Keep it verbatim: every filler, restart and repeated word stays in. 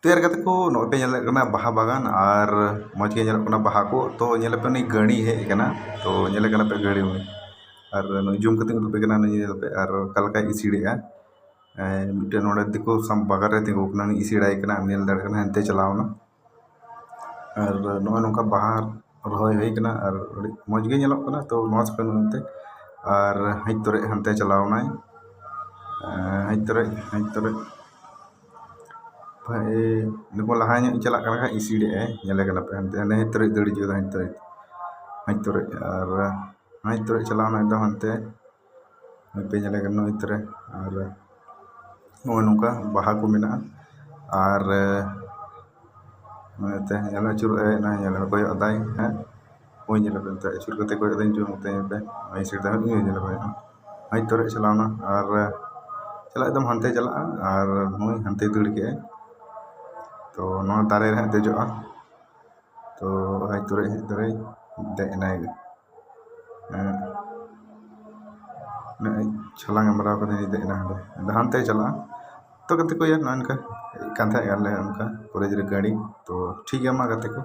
ᱛᱚ ᱭᱟᱨ ᱜᱟᱛᱮ ᱠᱚ, ᱱᱚᱜᱼᱚᱭ ᱯᱮ ᱧᱮᱞᱮᱫ ᱠᱟᱱᱟ ᱵᱟᱦᱟ ᱵᱟᱜᱟᱱ, ᱟᱨ ᱢᱚᱡᱽ ᱜᱮ ᱧᱮᱞᱚᱜ ᱠᱟᱱᱟ ᱵᱟᱦᱟ ᱠᱚ᱾ ᱛᱚ ᱧᱮᱞ ᱯᱮ, ᱩᱱᱤ ᱜᱟᱹᱲᱤ ᱦᱮᱡ ᱟᱠᱟᱱᱟ, ᱛᱚ ᱧᱮᱞᱮ ᱠᱟᱱᱟ ᱯᱮ ᱜᱟᱹᱲᱤ ᱩᱱᱤ, ᱟᱨ ᱱᱩᱭ ᱡᱩᱢ ᱠᱟᱛᱮ ᱩᱫᱩᱜ ᱯᱮ ᱠᱟᱱᱟ, ᱱᱩᱭ ᱧᱮᱞ ᱯᱮ, ᱟᱨ ᱚᱠᱟ ᱞᱮᱠᱟᱭ ᱤᱥᱤᱲᱮᱜᱼᱟ᱾ ᱮᱸ, ᱢᱤᱫᱴᱮᱱ ᱱᱚᱰᱮ ᱫᱤᱠᱩ ᱥᱟᱶ ᱵᱟᱜᱟᱱ ᱨᱮ ᱛᱤᱸᱜᱩ ᱠᱟᱱᱟ, ᱩᱱᱤ ᱤᱥᱤᱲᱟᱭ ᱠᱟᱱᱟ, ᱧᱮᱞ ᱫᱟᱲᱮᱭᱟᱜ ᱠᱟᱱᱟ, ᱦᱟᱱᱛᱮ ᱪᱟᱞᱟᱣ ᱮᱱᱟ᱾ ᱟᱨ ᱱᱚᱜᱼᱚᱭ ᱱᱚᱝᱠᱟ ᱵᱟᱦᱟ ᱨᱚᱦᱚᱭ ᱦᱩᱭ ᱠᱟᱱᱟ, ᱟᱨ ᱟᱹᱰᱤ ᱢᱚᱡᱽ ᱜᱮ ᱧᱮᱞᱚᱜ ᱠᱟᱱᱟ᱾ ᱛᱚ ᱱᱚᱣᱟ ᱥᱮᱫ ᱠᱷᱚᱱ ᱚᱱᱛᱮ, ᱟᱨ ᱦᱟᱹᱡ ᱛᱚᱨᱮ ᱦᱟᱱᱛᱮ ᱪᱟᱞᱟᱣ ᱮᱱᱟᱭ, ᱦᱟᱹᱡ ᱛᱚᱨᱮ, ᱦᱟᱹᱡ ᱛᱚᱨᱮ᱾ ᱵᱷᱟᱭ, ᱱᱩᱠᱩ ᱞᱟᱦᱟ ᱧᱚᱜ ᱤᱧ ᱪᱟᱞᱟᱜ ᱠᱟᱱ ᱠᱷᱟᱡ ᱤᱥᱤᱲᱮᱜ ᱟᱭ, ᱧᱮᱞᱮ ᱠᱟᱱᱟ ᱯᱮ ᱦᱟᱱᱛᱮ, ᱦᱟᱱᱮ ᱦᱟᱹᱡ ᱛᱚᱨᱮ ᱫᱟᱹᱲ ᱦᱤᱡᱩᱜ ᱠᱟᱱᱟ, ᱦᱟᱹᱡ ᱛᱚᱨᱮ, ᱦᱟᱹᱡ ᱛᱚᱨᱮ, ᱟᱨ ᱦᱟᱹᱡ ᱛᱚᱨᱮ ᱪᱟᱞᱟᱣ ᱮᱱᱟ ᱮᱠᱫᱚᱢ ᱦᱟᱱᱛᱮ᱾ ᱦᱟᱯᱮ ᱧᱮᱞᱮ ᱠᱟᱱᱟ ᱱᱚᱜᱼᱚᱭ ᱛᱚᱨᱮ᱾ ᱟᱨ ᱱᱚᱜᱼᱚᱭ ᱱᱚᱝᱠᱟ ᱵᱟᱦᱟ ᱠᱚ ᱢᱮᱱᱟᱜᱼᱟ᱾ ᱟᱨ, ᱮ, ᱢᱟᱱᱮ ᱛᱮ ᱧᱮᱞ ᱟᱹᱪᱩᱨᱚᱜ ᱟᱭ, ᱱᱚᱜᱼᱚᱭ ᱧᱮᱞ ᱠᱚᱭᱚᱜ ᱫᱟᱭ, ᱦᱮᱸ, ᱦᱳᱭ ᱧᱮᱞ ᱯᱮ, ᱱᱚᱛᱮ ᱟᱹᱪᱩᱨ ᱠᱟᱛᱮ ᱠᱚᱭᱚᱜ ᱫᱟᱭ, ᱱᱚᱛᱮ ᱧᱮᱞ ᱯᱮ, ᱱᱚᱜᱼᱚᱭ ᱥᱤᱴ ᱫᱚ ᱦᱟᱸᱜ ᱱᱚᱜᱼᱚᱭ ᱧᱮᱞ ᱯᱮ, ᱦᱟᱹᱡ ᱛᱚᱨᱮ ᱪᱟᱞᱟᱣ ᱮᱱᱟ᱾ ᱟᱨ, ᱮ, ᱪᱟᱞᱟᱜ ᱮᱠᱫᱚᱢ ᱦᱟᱱᱛᱮ ᱪᱟᱞᱟᱜᱼᱟ, ᱟᱨ ᱱᱩᱭ ᱦᱟᱱᱛᱮ ᱫᱟᱹᱲ ᱠᱮᱜᱼᱟᱭ᱾ ᱛᱚ ᱱᱚᱣᱟ ᱫᱟᱨᱮ ᱨᱮ ᱦᱟᱸᱜ ᱫᱮᱡᱚᱜᱼᱟ᱾ ᱛᱚ ᱦᱟᱹᱡ ᱛᱚᱨᱮ, ᱦᱟᱹᱡ ᱛᱚᱨᱮ ᱫᱮᱡ ᱮᱱᱟᱭ᱾ ᱮᱸ, ᱱᱚᱜᱼᱚᱭ ᱪᱷᱟᱞᱟᱝ ᱮ ᱢᱟᱨᱟᱣ ᱠᱟᱫᱟ, ᱫᱮᱡ ᱮᱱᱟ ᱦᱟᱸᱰᱮ᱾ ᱟᱫᱚ ᱦᱟᱱᱛᱮ ᱪᱟᱞᱟᱜᱼᱟ᱾ ᱛᱚ ᱜᱟᱛᱮ ᱠᱚ, ᱭᱟ, ᱱᱚᱜᱼᱚᱭ ᱱᱚᱝᱠᱟ ᱦᱮᱡ ᱠᱟᱱ ᱛᱟᱦᱮᱸᱫ ᱟᱞᱮ ᱚᱱᱠᱟ ᱠᱚᱞᱮᱡᱽ ᱨᱮ ᱜᱟᱹᱰᱤ᱾ ᱛᱚ ᱴᱷᱤᱠ ᱜᱮᱭᱟ, ᱢᱟ ᱜᱟᱛᱮ ᱠᱚ,